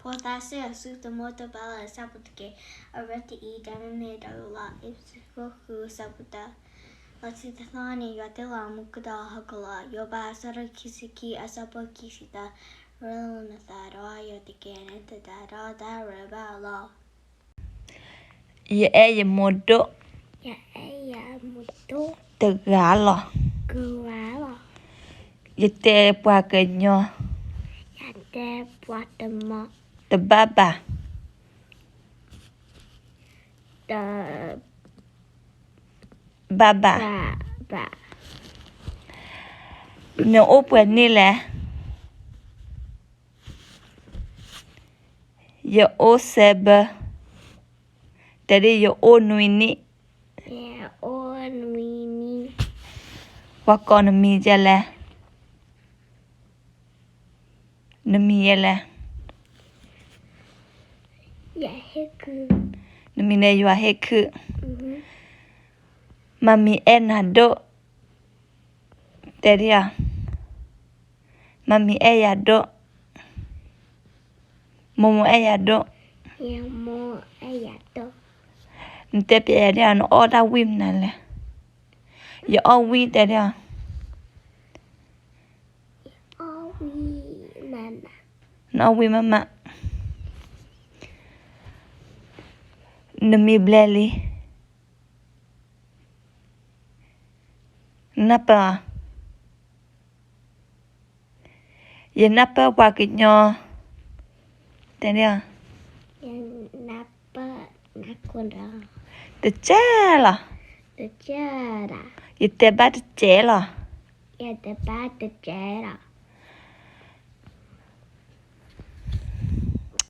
ဖိသၣ်စံးအီၤ, သုတမိၣ်တဘၣ်လၢအဆၢဖိတက့ၢ်. အဝဲတအံၤ တၢ်မ့ၢ်မ့ၢ်ဒီးလီၤ. အ့းဖ့းစူး ဃု အဆၢဖိတၢ, လီၤထံးတသီန့ၣ် ယွၤတ့လီၤမူကဒီးဟီၣ်ခိၣ်လီၤ. ယိၤဘး အဆၢဒိၣ်ခံဆံခံ အဆၢဖိခံဆံတၢ, ရ့လိာ်နသးဒီးယွၤတက့ၢ်. နတဒၣ်ဒီးတၢ်ရ့ဘၣ်လီၤ. ယအဲၣ်ယမိၢ်ဒိၣ် ယအဲၣ်ယမိၢ်ဒိၣ် တဂၤလီၤ. တဂၤလီၤ. ယတဲပှၤကညီ ယတဲပှၤတမီၤ တဘၣ်ဘၣ်. တ ဘၣ်ဘၣ်. ဘၣ်ဘၣ်. နအိၣ်ပှဲၤနံၣ်လဲၣ်. ယအိၣ်သၢဘၢ. တဲဒ် ယအိၣ်နွံနံၣ်. ယအိၣ်နွံနံၣ်. ပှၤကိးနမံၤဒ်လဲၣ်. နမံၤဒ်လဲၣ်. ယဟ့ၣ်ခုၣ်. နမံၤန့ၣ် ယွၤဟ့ၣ်ခုၣ်. မၤမံၤအဲၣ်နၤဒိၣ်. တဲဒ်အီၤ, မၤမံၤအဲၣ်ယၤဒိၣ်. မိၢ်မိၢ်အဲၣ်ယၤဒိၣ်. မိၢ်အဲၣ်ယၤဒိၣ်. နတဲပျဲယၤဒ်အီၤ, နအီၣ်တၢ်ဝံၣ်မနုၤလဲၣ်. ယအီၣ်ဝံၣ် တဲဒ်အီၤ. အီၣ်ဝံၣ်မးမး. နအီၣ်ဝံၣ်မးမး. နမံၤဘျဲၣ်လံ. နနၢ်ပၢၢ်အီၤ. ယနၢ်ပၢၢ်ပှၤကညီ, တဲဒ်အီၤ. ယနၢ်ပၢၢ်နၤခိၣ်ဒီး, တကဲလီၤ. တကဲဒီး, ယတဲဘၣ်တကဲလီၤ. ယတဲဘၣ်တကဲလီၤ.